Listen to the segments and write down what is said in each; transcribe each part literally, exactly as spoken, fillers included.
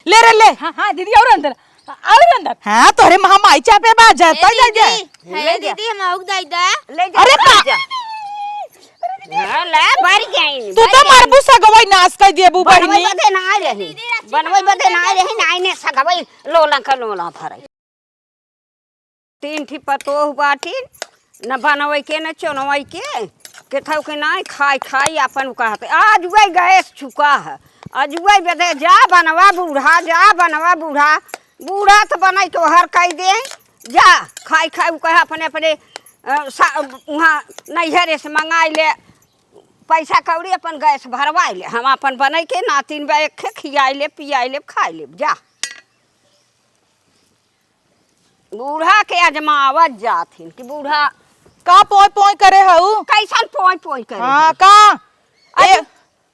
ले रे, ले। हाँ, हाँ, दीदी, और अंदर, और अंदर। हाँ, तोहरे महा माई चापे बा, जाता ए जा, जा। दीदी, हे ले जा। दीदी, हम आउक दाई दा। ले जा, अरे ले बा- जा। हाँ, ले, बारी जाइन, तू बारी तो जाइन। मारबू सगवई नाश कर देबू बनवई बहिनी। बदे ना रही, दीदी, रच्ची बनवई बदे ना रही, ना इने सगवई लोला का लोला भरई। तीन ठी पतोह बाटिन, न बनवई के, न चोनवई के, केथव के नाई खाई, खाई आपन कहते। आज वही गैस छुका है, आज वही बदे जा बनवा बूढ़ा, जा बनवा बूढ़ा, बूढ़ा तो बनई तोहर कई दे, जा खाई, खाई उ कहे अपने, अपने, अ, सा-, उहाँ नैहरे से मंगाई ले, पैसा कौड़ी अपन गैस भरवाई ले, हम अपन बनई के नातिन बा एक खे खियाई ले, पियाई ले, खाई ले, जा। बूढ़ा के आजमावत जात हिन कि बूढ़ा का पोंय पोंय करे हऊ? कैसन पोंय पोंय करे हाँ, हऊ? का? अज-, ए-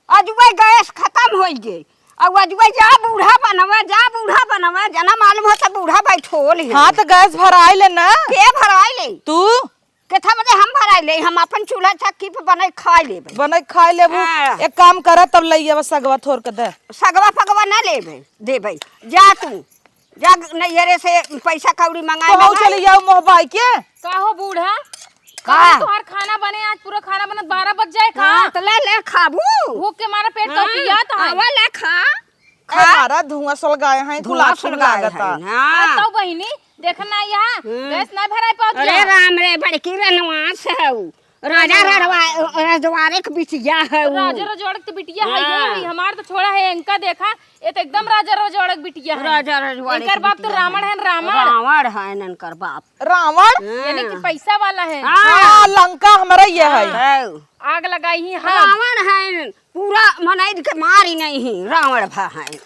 अजुए गैस खतम होई गई। अब अजुए जा बूढ़ा बनवा, जा बूढ़ा बनवा, जना मालूम हो त बूढ़ा बैठोल है। हाँ, त गैस भराई ले ना। के भराई ले? तू। केथा बजे हम भराई ले, हम अपन चूल्हा चक्की पे बनई खाई लेबे। बनई खाई लेबू। हाँ। एक काम करा, तब लई आवा सगवा थोर के दे। सगवा फगवा ना लेबे, देबे। जा तू, जा नैहरे से पैसा कौड़ी मंगाए, तो हम मंगाए। चली जाऊ मोहबाई के। का हो बूढ़ा? का? कहाँ तोहार खाना बने? आज पूरा खाना बनत बारह बज जाए का? हाँ, तो ले, ले खाबू। भूख के मारा पेट हाँ, कपियात है। आवा ले खा। ए, खा। मारा धुआं सुलगाए हैं, धुआं कुलास सुलगाए लागता। हैं, हाँ। हाँ, तो बहिनी, देख ना यहाँ, हम्म। गैस ना भराए पावत अरे यहाँ। राम रे, बड़की रनवास है उ। राजा हाँ। रड़वा-, रजवाड़े के बिटिया है उ। राजा रजवाड़े के तो बिटिया है, हाँ। ये हमार तो छोड़ा है, इनका देखा, ये तो एकदम राजा रजवाड़े के बिटिया है। राजा रजवाड़े इनकर के बाप तो बिटिया रावण है। है, रावण। रावण है इनकर बाप। रावण? हाँ। यानी कि पैसा वाला है। हाँ। हाँ, लंका हमारा ये है। हाँ। आग लगाई ही हम। रावण है, पूरा मनई के मारी नहीं ही, रावण भा है। ये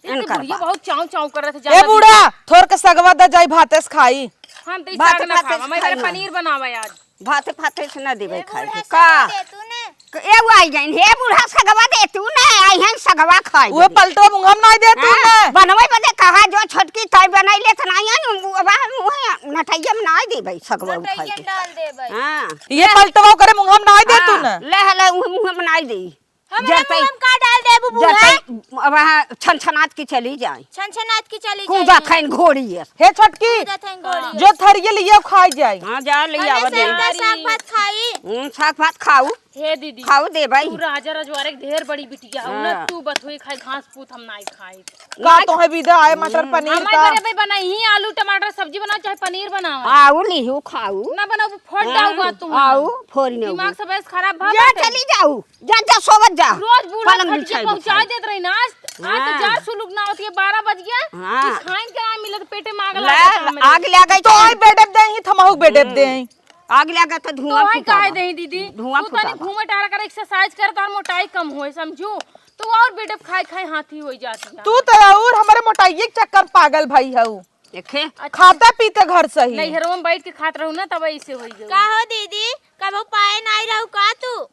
तो इनकर बुढ़िया बा। बहुत चाव चाव करत है, ए ज्यादा बूढ़ा, थोर के सगवा द जाई, भाते से खाई। हम तो ई भाते साग ना भाते खावा, से मैं खाई पहले ना। पनीर बनावे आज। भाते भाते से ना देवे ए खाए बूढ़ा, के। का? सगवा दे तू ने। क-, ए वो आई जाइन, हे बूढ़ा सगवा दे तू ने, आई हैं सगवा खाए वो दे। पलटो मुंह हम नाई दे तू हाँ, ने। बनवे बदे कहा जो छोटकी ताई बनाई ले त नाई आई, वो अब हम मुँह नटैया में नाई देबे सगवा नटैया उठाई में के। डाल देबे। हाँ। ये पलटवा करे मुंह हम नाई दे तू हाँ, ने। ले हले मुँह, मुँह में नाई दे। हमरा जतई, मुँह में का डाल देबू बूढ़ा? जतई, अब हाँ, छनछनात के चली जाए। छनछनात के चली कूदत जाए। हईन घोड़ी है। हे छोटकी, कूदत हईन घोड़ी है। जो थरिये लिए खाई जाए। हाँ, जा ले हमें आवा से दे। अंदर साग भात खाई। हम्म, साग भात खाऊ। हे दीदी। खाऊ दे भाई। तू राजा रजवाड़े के ढेर बड़ी बिटिया हो ना, हाँ। तू बथुए खाए, घास पूत हम नाई खाए। का नाई तोहे विदा आए मटर पनीर हमारे का? घरे भाई बनाई ही आलू टमाटर सब्जी बनाओ चाहे पनीर बनाओ। आऊ लिहू खाऊ। ना बनाओ, फोड़ हाँ, डाउगा तू। आऊ, फोड़ नेऊ। दिमाग सब ऐसे खराब भा जा बाटे। चली जाऊ। जा, जा, सोवत जा। रोज बूढ़ा पलंग खटिया बिछाई पहुँचा बिछाई। देत रही ना। आज, आज तो हाँ। जा सुलुक ना होती है, बारह बज गया। हाँ। कुछ खाइन के ना मिलत, पेटे में आग ले, लागत है हमरे। आग ले गई तो तो आई बेडे दे ही, थमाहू बेडे हम्म। दे ही। आग ले गई तो धुआं तो आई फुटावा। काहे दे ही दीदी? धुआं तू तनी फुटावा। घूमे टहरा कर, एक्सरसाइज कर, तार मोटाई कम होए, समझू? तो और बेडे खाए खाए हाथी हो जाती है। तू तो और हमारे मोटाई के चक्कर पागल भाई हऊ। देखे? अच्छा। खाते पीते घर सही। नैहरवा में बैठ के खात रहू ना, तब ऐसे होई गई। का हो दीदी, कबो पाए नाई रहू का तू?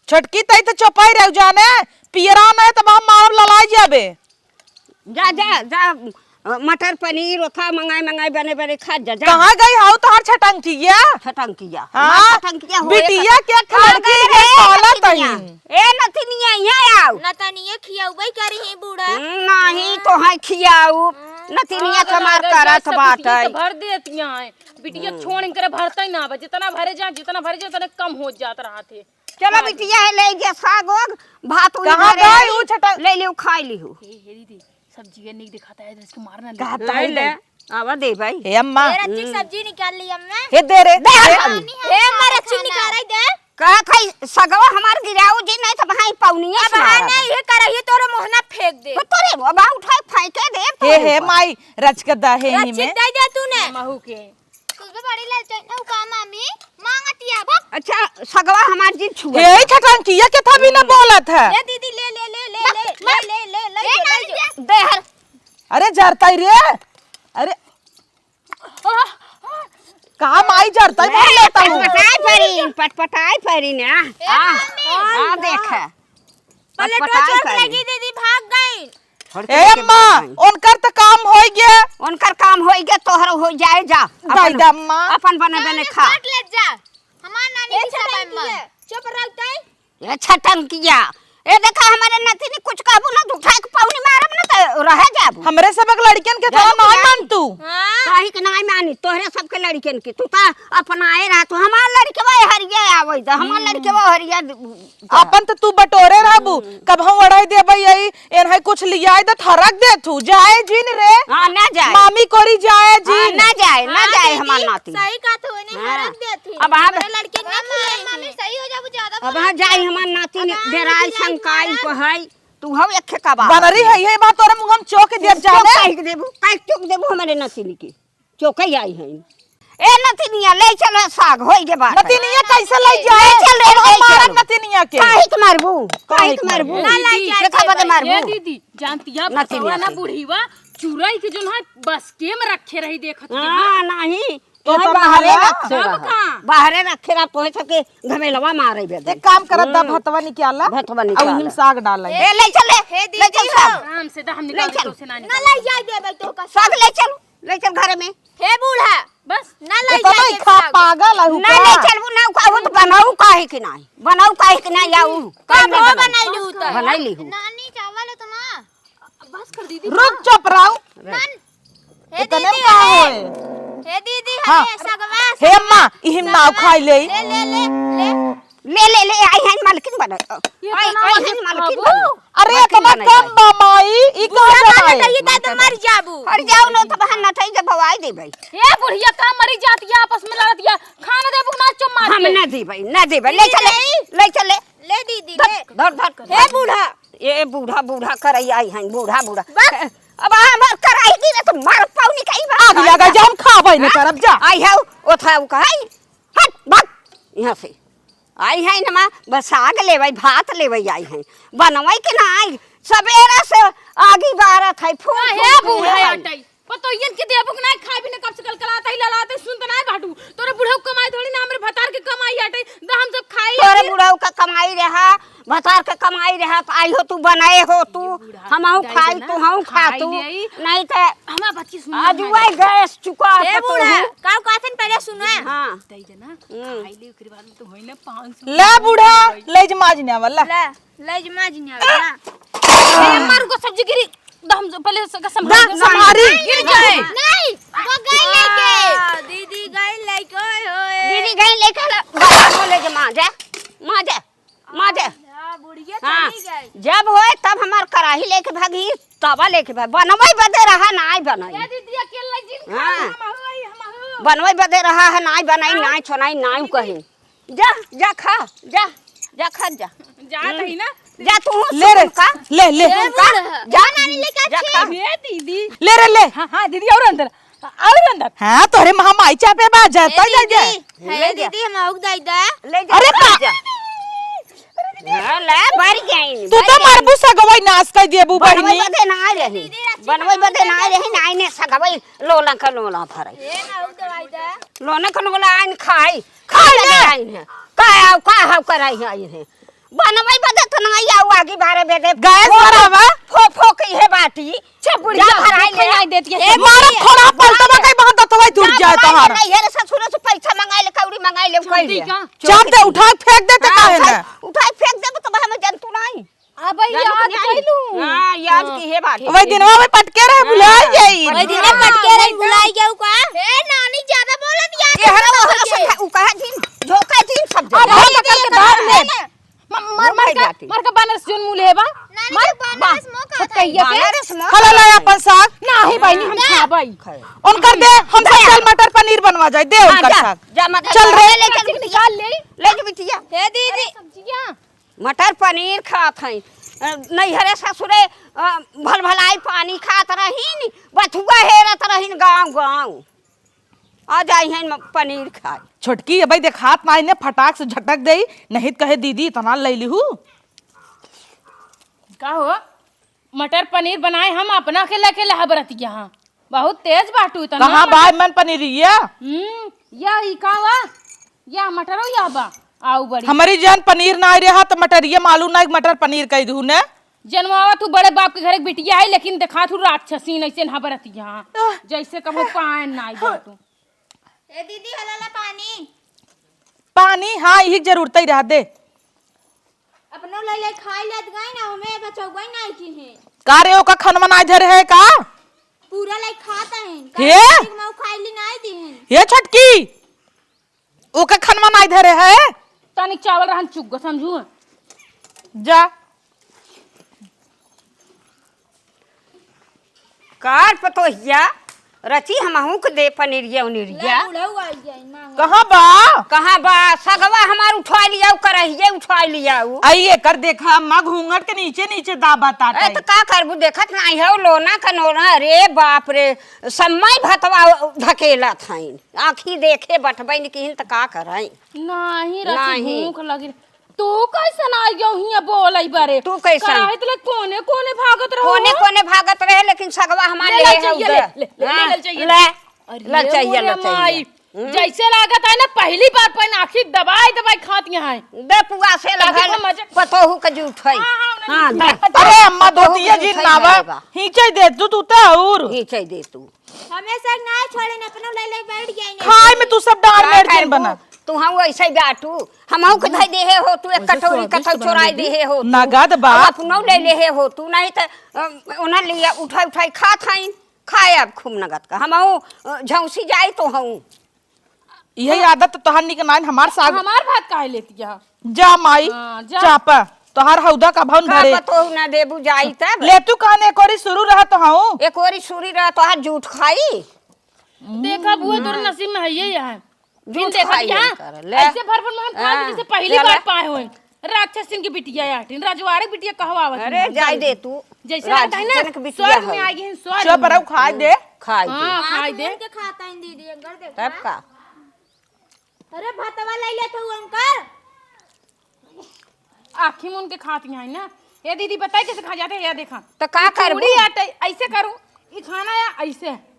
छोटकी तई तो चुपाई रहू जाने, पियरा नहीं तब हम मारब ललाई जाबे। जा, जा, जा, मटर पनीर ओथा मंगाई, मंगाई बने, बने खा जा, जा। कहाँ गई हाउ तोहर छटंकिया? छटंकिया। हाँ? हमार छटंकिया होए बिटिया का-, के एक कहाँ लड़की गए के रे पालत नतिनिया? हई। ए नतिनिया, यहाँ आओ। नतनिया खियौबे करी ही बूढ़ा। हम्म, नहीं, हाँ। तो है खियाऊ। हाँ। नतिनिया आग कमार लागल करत जैसे बाटे। बिटिया के भर देतिया हैं। बिटिया हम्म। छोड़ इनकरे भरते ना बा। जितना भरे जा, जितना भरे जा, उतने कम हो जात रहा थे। चलो हाँ। बिटिया है, ले जे साग ओग, भात उनी कहाँ भरे गई है, उ छटा- ले लियो, खाई लियो। हे, हे दीदी, सब्जी के निक दिखाता है, इसके मारना ले। कहता है ले। ले। आवा दे भाई। हे अम्मा। ए रच्ची हम्म। सब्जी निकाल ली अम्मा। हे दे रे, दे दे। हर पानी है, ए अम्मा रच्ची निकाल रही दे। कहा खाई सगवा हमार गिराऊ जी, नहीं तो भाई पौनिया अब सुना हाँ रहा नहीं, था। ये कर रही है, तोरे मोहना फेंक दे। तो तोरे वो बा उठाए फेंके दे, हे, तोरे हे ऊपर। माई, रच के दा हे ही रच्ची में। दे दे तूने। महू के। तू भी बड़ी ललचाई ना, का मामी? मांगतिया, भक। अच्छा, सगवा हमार जी छुआ। हे, ई छटंकिया के था भी ना हम्म। बोलत है। ले दीदी, ले, ले, ले, ले, बक, ले, बक। ले, ले, ले, ए, ले, नानी ले। दे। दे हर। अरे, जरताई रे। अरे। का माई जरताई ए, बोल लेता हूँ। पटपटाई परी, पटपटाई परी ना। ए, आ, मामी। आ, देख। पलटवा पटपटाई चोट परी। लगी दीदी, भाग गई। फड़ के ए लेके अम्मा, भाग गई। उनकर त काम होई गया। उनकर काम होई गया, तोहर हो जाए जा। दाई अपन, दा अम्मा। अपन बने बने नानी खा। काट ले जा। हमार नानी ए की छटंकी सबाई है। चुप रह तई। ए छटंकिया, ए देखा, हमरे नतिनी कुछ कहबू ना, तो उठाए के पौनी मारब ना, तो रह जाबू। हमरे सबक लड़कियन के थोड़ा नाई मान तू। हाँ। काहे के नाई मानी? तोहरे सबके लड़कियन के। तू तो अपनाए रह, तू हमार लड़कवा हरिया आवे दे, हमार लड़कवा हरिया द-, जा। अपन तो तू बटोरे रहबू, कबहूँ ओढ़ाई देबे यही, एनहै कुछ लियाई दे, थरक दे तू, जाए जिन रे। हाँ, ना जाए। मामी कोरी जाए हाँ, जिन। ना जाए, ना हाँ, जाए दीदी, हमार नाती। सही कहत हो, नहीं हाँ। हरक देत ही। अब आप हमरे लड़के ना खिलाई मम्मी, सही हो जाबू ज्यादा अब बोलत हाँ जाई हमार नाती अब हाँ, डेराई दीदी, शंकाई लड़का को है, तू हव एक का बात। बनरी है, ये बात तोरे मुँह हम चोक देब चोक जाने। काहे के देबू, काहे चोक देबू हमरे नाती के? चोकई आई हैं। ए नतिनिया, ले चलो साग, होई गे बात। नतिनिया कैसे ले जाए? ले चल रे, अब हम ले मारब चल। नतिनिया के। काहे के मारबू? काहे काहे के के मारबू? मारबू? ना लाई दीदी, जाए देखा बदे मारबू। ए दीदी, जानतिया नतिनिया बतावा ना के। बुढ़ीवा, चुरई के जोन है बस्के में रखे रही देखत के हाँ, ना। नहीं। तो तोहे तो बाहरे महला। रखे तब रहा। का? बाहरे रखे रहा, तोहे सबके घमेलवा मारे बे। एक काम करत दा, हम्म। भतवा निकाला। भतवा निकाला। अउ हिम साग डाला। ए, ले चल ले। हे ले चल दीदी साग। हो। आराम से दा, हम ले निकाल चल। तो से ना ना निकाल। ले जाए देबे तो का साग ले चल। ले चल घरे में। हे बूढ़ा, बस। ना लाई इतना जाए ही के खा साग। पागल है ना का? ले चलबू ना, का हो तो बनाऊ काहे के नाई? बनाऊ काहे के नाई आऊ? का काहे नहीं वो बनाऊ? बनाई लू तो? बनाई ली हूँ। नानी चावल है तो ना। बस कर दीदी। रुक चुप रहो। नन। हे इतने दीदी, में का हमें। होए? हे दीदी, हाँ। हमें सगवा, हे सगवा, अम्मा, इहिम नाव सगवा। खाई ले। ले, ले, ले, ले। ले, ले, ले, आई हैं मालकिन बना। ये आई, तो ना आई मुझे हैं मालकिन खाबू। बना। अरे, मालकिन इतना बना कम जाए। बा माई, ई बुढ़िया कहाँ का बनाए? नटई दा तो मर जाबू। हट जाओ लो, तो बहन नटई के बवाई दे भाई। ए बुढ़िया का मरी जाती है, आपस में लड़त या। खाना देबू ना चुप मार हम के। ना देबै, ना देबै। ले दीदी चले, नहीं। ले चले। ले दीदी, धर, ले। धर, धर। हे बूढ़ा। ए बूढ़ा, बूढ़ा करई आई हैं, बूढ़ा, बूढ़ा। बस। अब हम कराई दी ना तो मार पाऊ नहीं कहीं बात। आग लगा जा, हम खाबै नहीं करब जा। आई है, ओ था, ओ कहई। हट, भाग यहाँ से। आई हैं नमा, बस साग लेवै, भात लेवै आई हैं। बनवै के ना आई, सबेरा से आगी बारत है, फूल काहे फूल बूढ़ा फूल। अटई? पतोहियन के देबू के नाई खाए भी ना, कब से कलकलात है, ललात है, सुनत नाई बाटू। तोरे बुढ़ऊ कमाई थोड़ी ना, हमरे भतार के कमाई अटई, द हम सब खाई तोरे अभी। बुढ़ऊ का कमाई रहा, भतार के कमाई रहा, त आई हो तू, बनाए हो तू, ये बूढ़ा हमहू दाई खाई, देना, तू हऊ खा खाई तू, ले आई। नहीं त हमार बच्ची सुन आज ना वही जाए। गैस चुका ए के तू बूढ़ा, हूँ। का कहत हन पहले सुनो। हाँ। दाई देना, हम्म। खाई ले, ओकरे बाद में तो होई ना पाँच सौ ले बूढ़ा, ले जमाज ने वाला। ले, ले जमाज ने वाला। ए, मारू को सब्जी गिरी। द हम पहले से का संभाल ना, के संभारी। गिर जाए। नहीं, वो गई लेके। हाँ, दीदी गई लेके, ओए होए। दीदी गई लेके ला, गई हो ले के माँ जा, माँ जा, माँ जा। हाँ, बुढ़िया हाँ, चली गई। जब होए तब हमार कराही लेके भागी, तवा लेके भाग, बनवई बदे रहा, नाई बनई। ये दीदी अकेले जिन हाँ। खा, हम हई, हम हई। बनवई बदे रहा है, नाई बनई, हाँ। नाई छोनाई, नाई दीदी। कहीं। जा, जा खा, जा, जा खा जा। जा हम्म। रही ना। जा तू ले रे, सुन का। ले, ले। ए, सुन का। बूढ़ा। जा। जा नानी लेके जा अच्छी। खा। ए दीदी। ले रे, ले। हाँ, हाँ, दीदी, और अंदर, और अंदर। हाँ, तोहरे महा माई चापे बा, जा, ए तो जा, जा। दीदी, ले हे जा। दीदी, हम आउक दाई दा। ले जा, अरे ले बा- जा। हाँ, ले, भर गई, तू भर तो गई। मारबू सगवई नाश कर देबू बनवई बहिनी। बदे ना रही। दीदी, रस्सी बनवई बदे ना रही, ना इन्हें सगवई लोला का लोला भरई। ए, ना, आउक दवाई दा। लोला का लोला आइन खाई। खाई ले। आइन है। का आउ, का हाउ कराई है, आइन है। बनवई बदे तो नहीं आउ, आगी बारे बदे। गैस फो, भरावा। फो, फो के है बाटी। छे बुढ़िया, जा भराई ले। नहीं देती है। ए, मारब बुढ़िया। थोड़ा पलटवा कहीं बहुत दतवई जुड़ जा जाए तोहार। नहीं, ये ससुर से पैसा मंगाई ले, कौड़ी मंगाई ले, कह ले। चाप दे, उठा फेंक देते हाँ, काहे उठा, ना? उठा फेंक देबे तो हमें जंतु नहीं। अब याद कैलू। हाँ, याद की है बात। वही दिनवा में पटके रहे, भुला जाई। वही दिने पटके रहे, भुलाई गयो का? ए, नानी ज्यादा बोलत याद ये हर नहीं वो होता हर है। संख्या, उ कहा दिन, धोखा दिन सब अब जगह। हम पकड़ के बाहर ले। म-, मर, मर के, मर के बनारस जोन मुँह लेबा। नानी मर, के बनारस बा-, मोह खात है। बनारस मोह हला ला अपन साग। नाही बहिनी, हम खाबई। उनकर दे, हम सब चल मटर पनीर बनवा जाए, दे हाँ, उनकर जा, साग। जा मटर चल रे। पनीर ले चल बिटिया। निकाल ले। ले जा बिटिया। हे दीदी। अरे सब्जियाँ। मटर पनीर खात हैं। अ, नैहरे ससुरे, अ, भल भलाई पानी खात रहीन, बथुआ हेरत रहीन गाँव गाँव। आ जाई हैं म-, पनीर खाए। छोटकी, अबे देखात ना इन्हें फटाक से झटक देई, नहीं त कहे, "दीदी, इतना ले लिहू।" का हो? मटर पनीर बनाए हम अपना के लेके लहबरत यहाँ। बहुत तेज बाटू इतना कहाँ मटर बाय मन पनीर ये? हम्म, या ई का वा? या मटरो या बा? आऊ बड़ी। हमारी जान पनीर ना आए रहा तो मटरिया मालूम ना, मटर पनीर कह दू ने। जनवावा तू बड़े बाप के घर एक बिटिया है, लेकिन देखा तू राक्षसी नहीं से हबरत यहाँ। आह। जैसे कबो पाए ना आई बाटू। ए दीदी, हलाला पानी। पानी? हाँ, यही जरूरत ही रहा दे। अपनो ले ले खाई लेत गई ना, हमें बचौबे नहीं की है। का रे, ओका खनवा नाई धरे है का? पूरा ले खाता है। हे? मैं खाई ली नहीं दी है। हे छोटकी, ओका खनवा नाई धरे है। तनिक चावल रहन चुग गो, समझू? जा। कार पतोहिया, रची हमहू के दे पनीरिया उनीरिया। ले, बुढ़ऊ आई जाई, मांगे। कहाँ बा? कहाँ बा? सगवा हमार उठा लियाऊ, करहिये उठा लियाऊ। आई एकर देखा, अम्मा घूंघट के नीचे नीचे दाबा ताटे। ए, त का करबू, देखत नाई हौ, लोना का नोना, रे बाप रे, समय भतवा ढकेलत हईन। आँखी देखे बटबैन किहिन त का करई? नाही, रची नाही। भूख लगी। तू कैसन आई गयो हियां बोलई बारे? तू कैसन? कराहे तले कोने कोने भागत रहो? कोने कोने भागत रहे, लेकिन सगवा हमार ले ले ले हौ चाहिए, दे। ले, ले, ले, हाँ, ले चाहिए। ले। अरे ले चाहिए, मोरे ले चाहिए। माई, हम्म। जैसे लागत है ना, पहली बार पहन आँखी दबाई दबाई खात यहाँ है। दे पुआ से आँखी लगल, को मजे पतोहू के जूठ है। हाँ, हाँ, उन्हें हाँ, जूठ दे। है। अरे अम्मा, पतोहू के धोतिया जूठ जी है नावा, हमारे बा। हींचे दे तू, तू तो और। हींचे दे तू। हमेशा ना छोड़े न, अपनो ले ले बैठ जाए न। खाए में तू सब डांड का मेर करबू? बना। तू हम वैसे ही बाटू, हमहू के धई देहे हो तू, एक वैसे कटोरी स्वादिष्ट कथौ बना चोराई दीदी। देहे हो तू। नगद बा। अब अपनो ले लेहे हो तू, नहीं त, अ, उन्हें लिया उठा उठाई खात हईन, खाए अब खूब नगद का। हमहू, अ, झौंसी जाई तो हूँ। यही आदत तो तोहार निक नाइन हमार साग। हमार भात काहे लेती है? जा माई, हाँ, जा। चापा, तोहार हौदा का भवन का भरे। पतोहू ना देबू जाई तब? ले तू कहने एक ओरी शुरू रहा तो हूँ। एक ओरी शुरू रहा तोहार जूठ खाई। देखा बुआ, तोर नसीब में है ये है। जूठ बिन देखा खाई यहाँ, इनकर, ले। ऐसे भर भर में हम खा हाँ, जैसे पहली चला। बार पाए हुए। राक्षसिन की बिटिया आटिन, रजवाड़े बिटिया कहवावत अरे, हैं, जाए दे तू। जैसे राज लगता है ना, जनक बिटिया स्वर्ग में है। आ गई हैं, स्वर्ग चुप में। रहो, खाए दे। खाए दे। हाँ, खाए दे। के खाता है दीदी, अंकर देखा। तब का? अरे, भतवा ले ले तू, अंकर। आँखी मुन के खाती हैं ना। ए दीदी, बताई कैसे खा जाते हैं, या देखा। तो का करबू? चूड़ी आटे, ऐसे करूँ, ई खाना या ऐसे।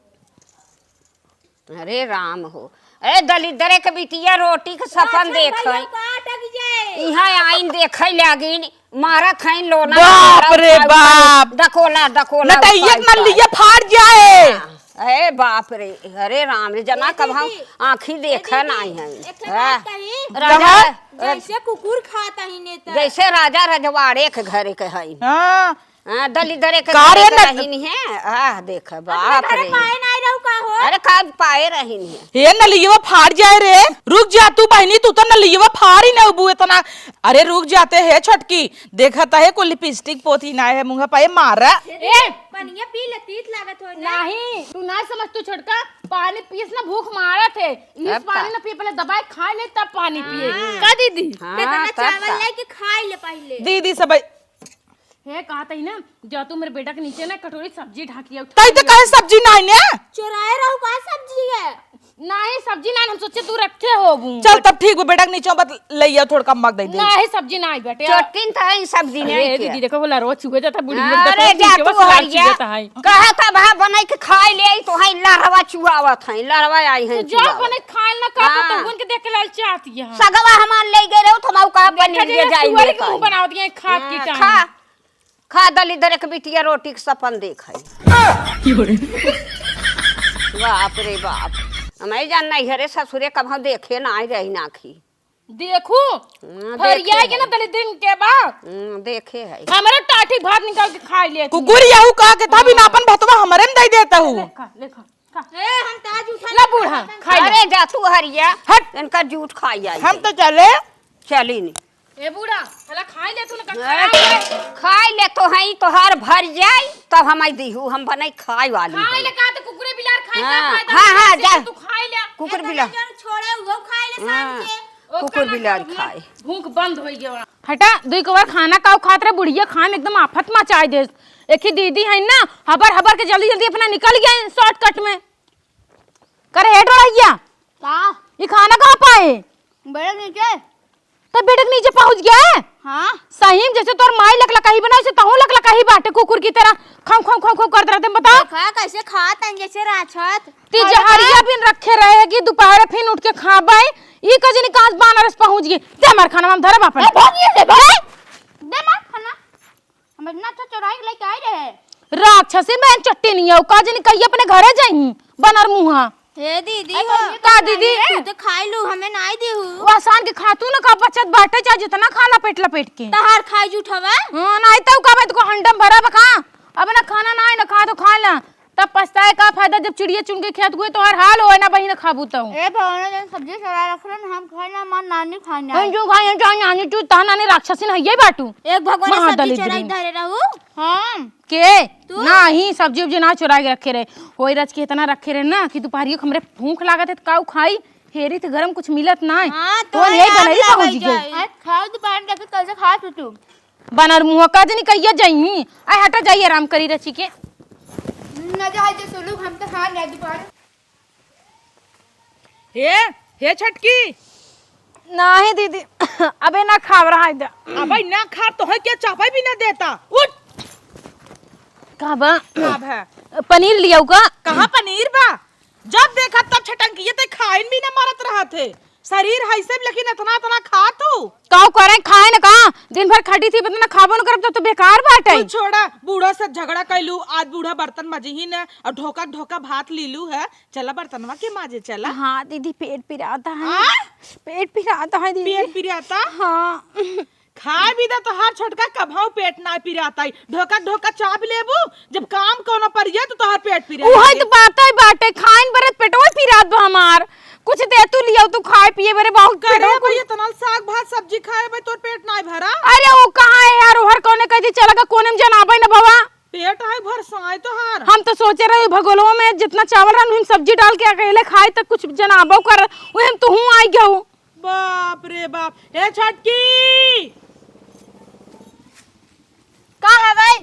अरे राम हो, ए दलिद्दरे के बिटिया रोटी के सपन राशन देखे। भैया का अटक जाए। इहाँ आइन देखे लागिन, मारत हईन लोना, बाप रे बाप। डकोला, डकोला न त उठा, एक उठा। नलिया फाड़ जाए। हाँ, ए बाप रे, अरे राम रे, जना ए कब हम दीदी, आँखी ए देखे दीदी, नाई हैं। एक ठे हाँ। बात कही, राजा, कहा? जैसे कुकुर खात ही ने त। जैसे राजा रजवाड़े के घरे के हईन। हाँ। हाँ, दलिद्दरे के का रे घरे के न- रहिन है। आह, देख, अपने बाप घरे रे। पाए नाई रहू का हो? अरे, का पाए रहिन है? हे नलियवा फाड़ जाए रे। रुक जा तू बहिनी, तू तो नलियवा फाड़ ही न उबू इतना। अरे, रुक जाते है छोटकी, देखत है कोई लिपस्टिक पोती ना है मुँह पे मारा। ए! पनिया पी ले, तीत लागत हो ना। नहीं, तू ना समझ, तू छोटका, पानी पीस ना, भूख मारत है। इस तब पानी का? ना पिए, पहले दवाई खा ले, तब पानी पिए। हाँ। का दीदी? हाँ, कितना तब चावल का? लेके खा ले पहले। दीदी सब हे, कहत ही ना, जा तू मेरे बेटा के नीचे ना कटोरी सब्जी ढाकिया उठा तई तो लिया। कहे सब्जी नाई ने? चोराए रहू का सब्जी है? नाई, सब्जी नाई, हम सोचे तू रखे होबू। चल तब ठीक बा, बेटा के नीचे बत लइया थोड़का मग दे दे। नाई, सब्जी नाई बेटे। चोटिन तो है सब्जी अरे नाई के। दीदी, देखो, बोला रोज छुए जाता, बूढ़ी लोग अरे देखो, जा नीचे तू बस लाल हरिया। छुए जाता है। कहा था भा बनाई के खाई ले आई, तो है लहरवा चुआवत है, लहरवा आई है तो जा चुआवत। बने खाए ना का, तो हाँ। उनके देख के लाल चाहती है। सगवा हमार ले गए रहो, तो हम कहा देखा पनीर ले जाइए जाए सुअर के खाई। मुंह बनावत है खात की हाँ, टाइम। खा। खा दलिद्दर एक बिटिया रोटी के सपन देखे। बाप रे बाप। हम ही जान नहीं हरे ससुरे कब हम देखे ना आई रही ना खी। देखू, हाँ, फरिया देखे के ना है। दलिद्दर के बा। हम्म, देखे है। हमरे टाटी भात निकाल के खाई ले तू। कुकुर यहू कहा के था बिना हाँ। अपन भतवा हमरे में दे देता हूँ। लेखा, लेखा। ए, हम ताज उठा ला बूढ़ा, खा ले। अरे जा तू हरिया, हट। इनका जूठ खाई आई हम है। तो चले। चली नी। ए बूढ़ा, हला खाई ले तू ना, ए, खाई ले। खाई ले तो हई, तोहार भर जाई, तब हम आई दीहू, हम बनाई खाई वाली खाई हई। ले का तो कुकुरे बिलार खाई, हाँ, का फायदा हाँ, हाँ, से जा। तू खाई ले। कुकुर इतना बिलार। जन छोड़े, वो खाई ले शाम हाँ। के। ओ कुकुर कमा बिलार के खाए। भूख बंद होई गया। हटा, दुई कवर खाना काऊ खात रहे, बुढ़िया खाए में एकदम आफत मचाई दे। एक ही दीदी है ना, हबर हबर के जल्दी जल्दी अपना निकल गया shortcut में। करे हेड रहिया। का? ये खाना कहाँ पाए? बेड़े के नीचे। तो बेड़े के नीचे पहुँच गया है? हाँ। सही में जैसे तोर माई लकलकाही बना, वैसे तहूँ लकलकाही बाटे कुकुर की तरह। खम, खम, खम, खम करत रहते हैं, बताओ। देखा कैसे खात हैं, जैसे राक्षस। ती जहरिया बिन रखे रहे कि दोपहर फिन उठ के खाबे। ई कजनी कांच बानर से पहुंच गई। ते हमार खाना हम धरब अपन। ए, भागिए से, भाग। दे मार खाना। हम इतना अच्छा चोराई के लेके आए रहे। राक्षसी बहन चट्टी नहीं है, का जनी कहिए अपने घरे जाई, बनर मुहा। ए दीदी, अरे हो, मम्मी, का तो दीदी? खाई है। तू तो खाई लू, हमें नाई देहू। वो आसान के खातू न का बचत बाटे, चाहे जितना खा ला पेट लपेट के। तहार खाई जूठ हवे? हाँ, नाई तो का, मैं तो हंडम भरा बा खा। अब ना खाना ना है, ना खा तो खा ला। तब पछताए का फायदा, जब चिड़िया चुन के खेत गए, तोहार हाल होए ना बहिन खाबू तो। ए भगवान, जन सब्जी चुरा रख रहे, हम खाए ना, हमार नानी खाए ना। हम जो खाए, हम जाए नानी, तू तहा नानी राक्षसी नहीं है बाटू। एक भगवान सब्जी चुराई धरे रहू। हाँ। के? तू? नाही, सब्जी उब्जी ना चुरा के रखे रहे। होई रच के इतना रखे रहे ना कि दोपहरियो के हमरे भूख लागत है, त काऊ खाई? हेरी त गरम कुछ मिलत ना है। हाँ, तो तो यही याद बनरी लग पहुँच गई। गई। आज खाओ दोपहर में, कल से खा तू, तू। बनर मुँह का जनी कहिया जइमी। आय हटा जाई, आराम करी रची के। न जाए जे सोलू, हम तो खा ले दोपहर। हे, हे छटकी। नाही दीदी, अबे ना खाब रहा है। अबे ना खाब तो है क्या, चापा भी ना देता। उठ। का बा? का बा? पनीर लियाऊ का? कहाँ पनीर बा? जब देखा तब छटंकिये ते खाइन भी ना मरत रहत है। शरीर है से, लेकिन इतना, इतना खा तू। काऊ करे, खाए न का? दिन भर खटी थी, इतना खाबो न करब, तब तो बेकार बाटे। तू छोड़ा, बूढ़ा से झगड़ा कैलू, आज बूढ़ा बर्तन मजही न, और ढोका, ढोका भात लीलू है। चला बर्तनवा के माजे चला। हाँ दीदी, पेट पिराता है। आ? पेट पिराता है दीदी। पेट पिराता? हाँ। खाए भी दे तोहार छोटका, कभऊ पेट ना पिराता है। ढोका, ढोका चाप लेबू, जब काम कोनो परिया तो तोहार पेट पिराई उहे है। तो बात है बाटे, खाइन बरत पेटवा पिरात बा हमार। कुछ दे तू लियाऊ, तू खाए पिए बरे बहुत करे पेटवा भाई, कुल इतना साग भात सब्जी खाए भाई, तोर पेट ना भरा। अरे वो कहाँ है यार, ओहर कौने कह दी चला का, कोने में जनाबे न भवा। पेट है भर साए तोहार। हम तो सोचे रहे भगोलवा में जितना चावल रहन, उहिम सब्जी डाल के अकेले खाए, त कुछ जनाबो कर, उहिम तुहूँ आई गऊ। बाप रे बाप। ए छटकी! का है भाई?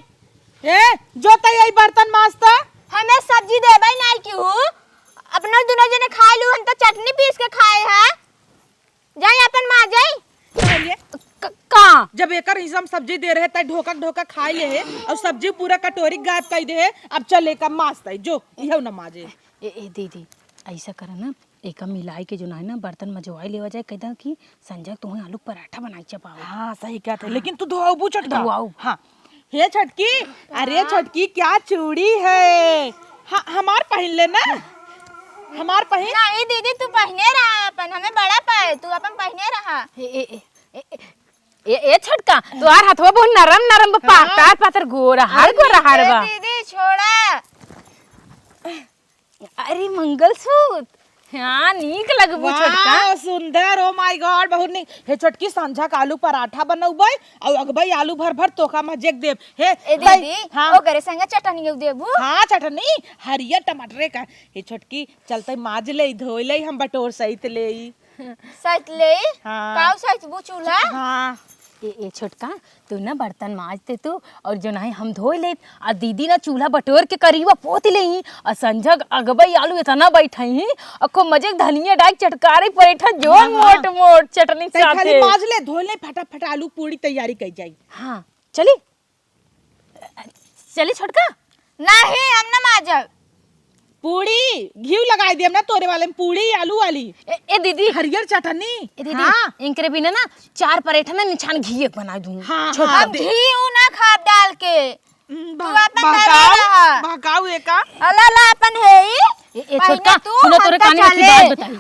ए, जो तई आई बर्तन माज त। हमें सब्जी देबै नाई केहू। अपना दुनो जने खाए लू, हम तो चटनी पीस के खाए हैं। जाई अपन माँ जाई। अरे, क-, का? जब एकर हिस्सा में सब्जी दे रहे, तै ढोका ढोका खाए ले है, और सब्जी पूरा कटोरी गायब कर दे है। अब चल एका माज तई, जो, इहौ न माजे। ए, ए, दीदी, ऐसा करा ना, एका मिलाई के जो ना है ना, बर्तन मजवाई लेवा जाए, कहता कि संजय तुम्हें आलू पराठा बनाई चपाओ। हाँ, सही कहत है, हाँ। लेकिन तू धोआऊ छोटका। धोआऊ। हाँ। हे छोटकी, अरे हाँ। छोटकी, क्या चूड़ी है? हाँ, हमार पहिन ले ना, हमार पहिन। नहीं दीदी, तू पहिने रहा अपन, हमें बड़ा पाए, तू अपन पहिने रहा। ए, ए, ए, ए, ए, ए, ए, छोटका, तोहार हथवा बहुत नरम नरम बा, हाँ। पातर पातर गोरा हार, अरे गोरा हार ए बा। दीदी, छोड़ा। अरे मंगलसूत्र, हाँ, नीक लगबू छोटका। वाह, सुंदर, oh my God, बहुत नीक। हे छोटकी, संझा का आलू पराठा बनउबै, और अगबै आलू भर भर तोका मजेक देब। हे, ए भाई, दीदी, हाँ। ओकरे संगे चटनी देबू? हाँ, चटनी, हरियर टमाटरे का। हे छोटकी, चलते माज ले, धोई ले, हम बटोर सहित ले। सहित ले? हाँ। काऊ सहित बू चूल्हा? हाँ। ए, ए छोटका, तू ना बर्तन माज दे तू, और जो नहीं हम धोई लेब, आ दीदी ना चूल्हा बटोर के करीबा पोत लेई, आ संझा अगबै आलू इतना बैठाई, अखो मजे धनिया डाल चटकारी परेठा जो हाँ, हाँ। मोट मोट चटनी तै खाली साथे। माज ले, धोई ले, फटाफट आलू पूड़ी तैयारी कई जाई। हाँ, चली? चली छोटका? नहीं, हम ना माजब। पूड़ी, घीव लगाई देब ना तोरे वाले में, पूड़ी, आलू वाली। ए, ए दीदी। हरियर चटनी। ए दीदी, हाँ। इनकरे बिना ना चार परेठा ना निछान घीये के बनाई दूँ। हाँ, छोटका। हाँ, हम दे। घीव ना खाब डाल के। हम्म, तू बह-, अपन घरे बहकाऊ, रहा। बहकाऊ एका। अला ला अपन है ई। ए, ए, पहले छोटका, तू सुनो, तोरे हम तो काने में की चले। बात बताई।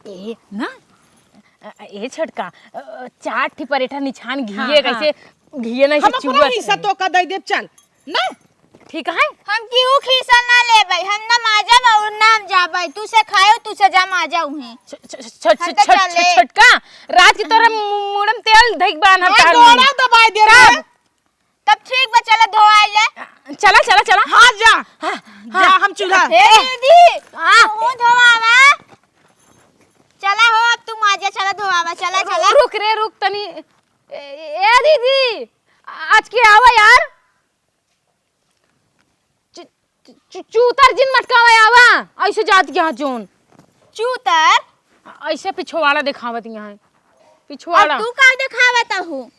ए, ना, अ, ए छोटका, अ, चार ठी परेठा निछान घिये, हाँ, हाँ। कैसे घिये नहीं से हम अपना चुअत हिस्सा है। तोका दे देब, चल, ना? ठीक है? हम केहू खीसा ना लेबै, हम ना माजब और ना हम जाबै, तू से खायो, तू से जा माजा उहें। छ-, छ-, छ-, हम तो छ-, छ-, चले। छोटका, रात की तोरा मु-, मुड़म तेल धइक बान हम हाँ, तार गोड़ा मुंह। दबाई दे रहे। तब? तब ठीक बा, चला धोआई ले। चला, चला, चला। हाँ, जा। हाँ, जा, हाँ। हम चूल्हा। ए, दीदी, हाँ। तू धोआवा। चला हो, अब तू माजा, चला धोआवा, चला, चला। रुक रे, रुक तनी। ए, ए, दीदी, आज के आवा यार। चु-, चु-, चूतर जिन मटकावा आवा, ऐसे जात यहाँ जोन। चूतर? ऐसे पिछवाड़ा देखावत यहाँ है। पिछवाड़ा। और तू का देखावत हूँ?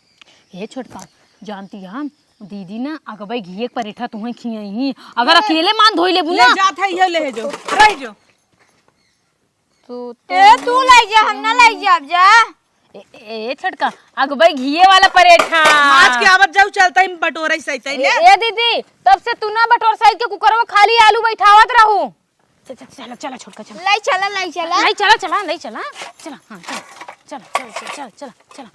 हे छोटका, जानती है, दीदी ना अगबै घिये के परेठा तुहें खियाई ही। अगर अकेले मान धोई लेबू ना। ले जात है, ये ले जो। रह जो। तो, तो ए, तू लाई जा, हम ना लाई जाब जा। ए, ए, छोटका, अगबै घिये वाला परेठा। आज के आवत जाऊ, चलता ही बटोरा ही सही, सही ए, ले। ए दीदी, तब से तू ना बटोर सही के कुकर में खाली आलू बैठावत रहू। चला, चला, चला, छोटका, चला। लाई चला, लाई चला। लाई चला, चला, लाई चला। चला, हाँ, चला। चला, चला, चला, चला, चला, चला।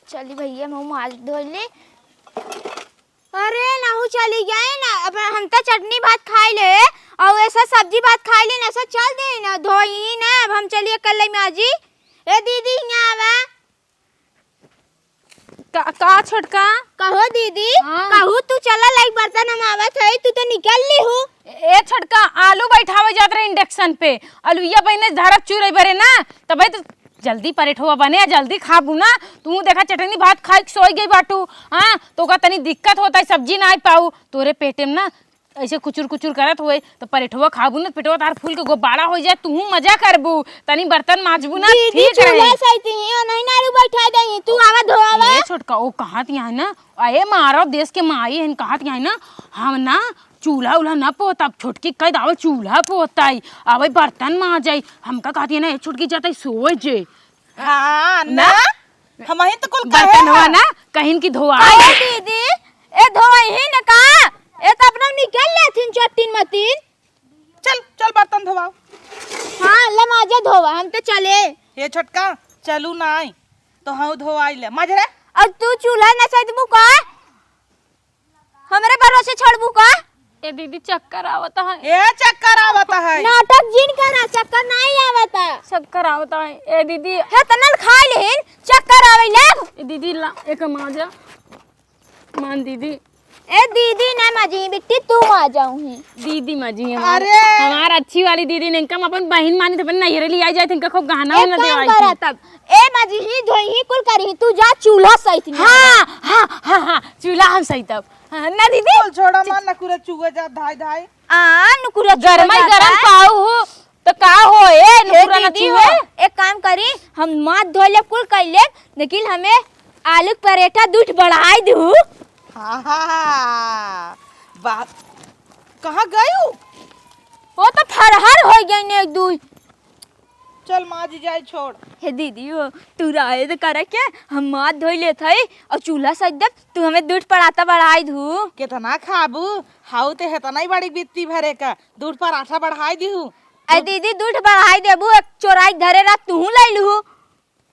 चली भैया, हम हाथ धो ले। अरे, नाहू चली गए ना, अब हम तो चटनी भात खाई ले, और ऐसा सब्जी भात खाई ले ना, ऐसा चल दे ना, धोई ना, अब हम चलिए कल माजी। ए दीदी, यहाँ आवा। का, का छोटका? कहो दीदी, हाँ। कहू तू चला, लाई बर्तन हम आवत है, तू तो निकल ली हूँ। ए छोटका, आलू बैठावे जात रहे induction पे, अलुइया बहिने धरत चूरे बरे ना, तबे तो जल्दी परेठवा बने, जल्दी खाबू ना। तू देखा चटनी भात खाई के सोई गई बाटू, हाँ, तो का तनी दिक्कत होता है, सब्जी ना आई पाऊ, तोरे पेटे में ना ऐसे कुचुर कुचुर करत होए, तो परेठवा खाबू ना, पेटवा तार फूल के गुब्बारा हो जाए, तू मजा करबू, तनी बर्तन माजबू ना, दीदी, ठीक रहे। चूल्हा सहित ही, और नहीं नारू बैठा दे, तू आवा धोआवा। ए छोटका, ओ कहत यहाँ ना, अरे मारो देश के माई हन, कहत यहाँ ना, हम ना चूल्हा उल्हा ना पोतब, छोटकी कह दावल चूल्हा पोताई, अबे बर्तन माजाई, हमका कहत यहाँ ना, ए छोटकी जाता सोए जे। हाँ ना? ना? हमही तो कुल कहे बर्तनवा हैं। ना कहिन की धोआ। अरे दीदी, ए धोई ही न का? ए तो अपना निकल लेथिन चट्टीन मतीन। चल, चल बर्तन धोवाओ। हाँ, ले माजे धोवा, हम तो चले। ए छोटका, चलू ना आई, तो हम धोआई ले। माज रे। और तू चूल्हा न सहित मुका? हमरे भरोसे छोड़बू का? ए दीदी, चक्कर आवत है। ए, चक्कर आवत है। नाटक जिन करा, चक्कर नहीं आवत है। चक्कर आवत है। ए दीदी। हे तनल खाई लेहिन, चक्कर आवे लाग। ए दीदी, ला, एक माजा। मान दीदी। ए दीदी ना माजी, बिट्टी तू माजाऊ ही। दीदी माजी हमार। अरे। हमार अच्छी वाली दीदी नहीं, कम अपन बहिन मानी, तो अपन नैहरे ले आई जाए, इनका खूब गहना एक उहना काम देवाई करा थी। तब। ए माजी ही धोई ही कुल करी, तू जा चूल्हा सहित नहीं। हाँ, हाँ, हाँ, हाँ, चूल्हा हम सहितब। हाँ, ना दीदी। चल छोड़ा, मान नकुरा चुआ जा, धाई, धाई। आ, नुकुरा चुआ गरमाई जाता। गरम पाऊ हो, तो का हो, ए, हे नुकुरा ना दीदी चुए? हो, एक काम करी, हम माथ धो लेब, कुल कर लेब, लेकिन हमें आलू के परेठा दूठ बढ़ाई दू। हाँ, हाँ, हाँ। बा-, कहाँ गयू? वो तो फरहर हो गई ने एक दूई। चल माजी जाई, छोड़। हे दीदी हो, तू रहे तो करे के, हम माथ धोई लेत हई और चूल्हा सज देब, तू हमें दूठ पराठा बढ़ाई दू। कितना खाबू? हाउ ते हेतना ही बड़ी बित्ती भरे का, दूठ पराठा बढ़ाई दीहू। ए दीदी, दूठ बढ़ाई देबू, एक चोराई धरे रात तू लाई लू।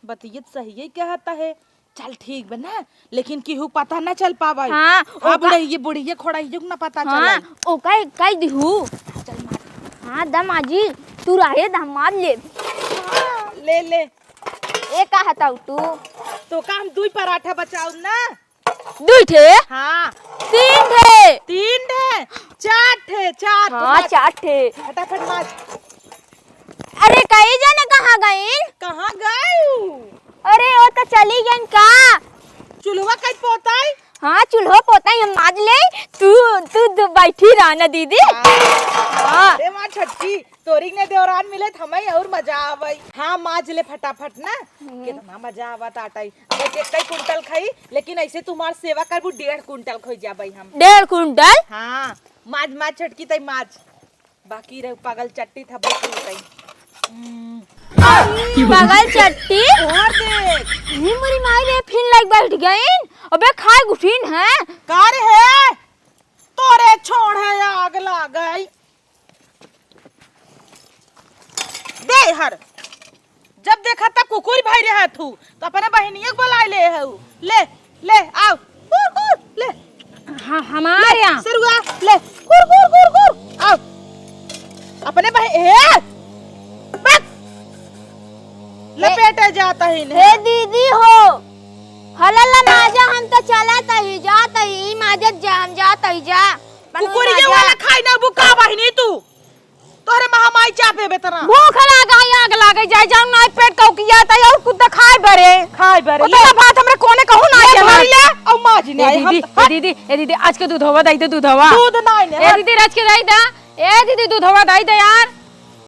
बतियत सही ही कहता है। चल ठीक बा ना, लेकिन केहू पता ना चल पावे। हाँ, हाँ, ओका बुढ़िया, बुढ़िया खोड़ा ही ना पता हाँ, चले। ओका कह दिहू। चल मार। हाँ, दमाजी, तू रहे दमाद ले। हाँ, ले, ले। ए का हताऊ तू? तो का हम दुई पराठा बचाऊ ना? दुई ठे? हाँ। तीन ठे? तीन ठे? चार ठे, चार। हाँ, चार ठे। फटाफट मार। अरे, कई जने कहाँ गइन? कहाँ गए उ? अरे, वो तो चली गइन का? चूल्हा कई पोताई? हाँ, चूल्हो पोताई हम माज ले। तू, तू दो बैठी रह ना दीदी। हाँ। हाँ। अरे माँ छोटकी, तोरी ने देवरान मिले त हमें और मजा आवई। हाँ, माज ले फटाफट ना। हम्म। कितना मजा आवत आटाई। अब एक, एक कुंटल खाई, लेकिन ऐसे तुम्हार सेवा करबू, डेढ़ कुंटल खो जाबई हम। डेढ़ कुंटल? हाँ, माज, माज छोटकी तई माज। बाकी रहे पागल चट्टी था, बहुत होतई। हम्म। पागल चट्टी? और देख। ये मोरी माई रे, फिन लाइक बैठ गइन। अबे खाए गुठिन है। का रे है? तोरे छोड़ है, आग लागई। दे हर। जब देखा तब कुकुर भई रहा थू, तो अपने बहिनिया के बुलाए ले हऊ। ले, ले, आओ। हुर, हुर, ले। हाँ, हमार ले, यहाँ। सरुआ, ले। हुर, हुर, हुर, हुर। आओ। अपने बहि-, ए! बक! लपेटे जाता ही नहीं। हे दीदी हो। हलला माजा, हम तो चलत ही, जात ही, माजत जा, हम जात ही जा। कुकुरिया वाला खाई ना बुका बहिनी तू। तोहरे महामाई चापे बेतना। भूख लागा है, आग लागे, जाए जाऊं ना, पेट कौकिया ता और कुछ खाए बरे। खाए बरे, उतना ले। भात हमरे कोने कहूँ ना ले चला। भर ले, और माँ जी ने ए आई, हम दीदी, ए दीदी, ए दीदी, आज के दूधवा दाई दे, दूधवा। दूध ना आइले, ए हाँ। दीदी, आज के दाई दा। ए दीदी, दूधवा दाई दे यार।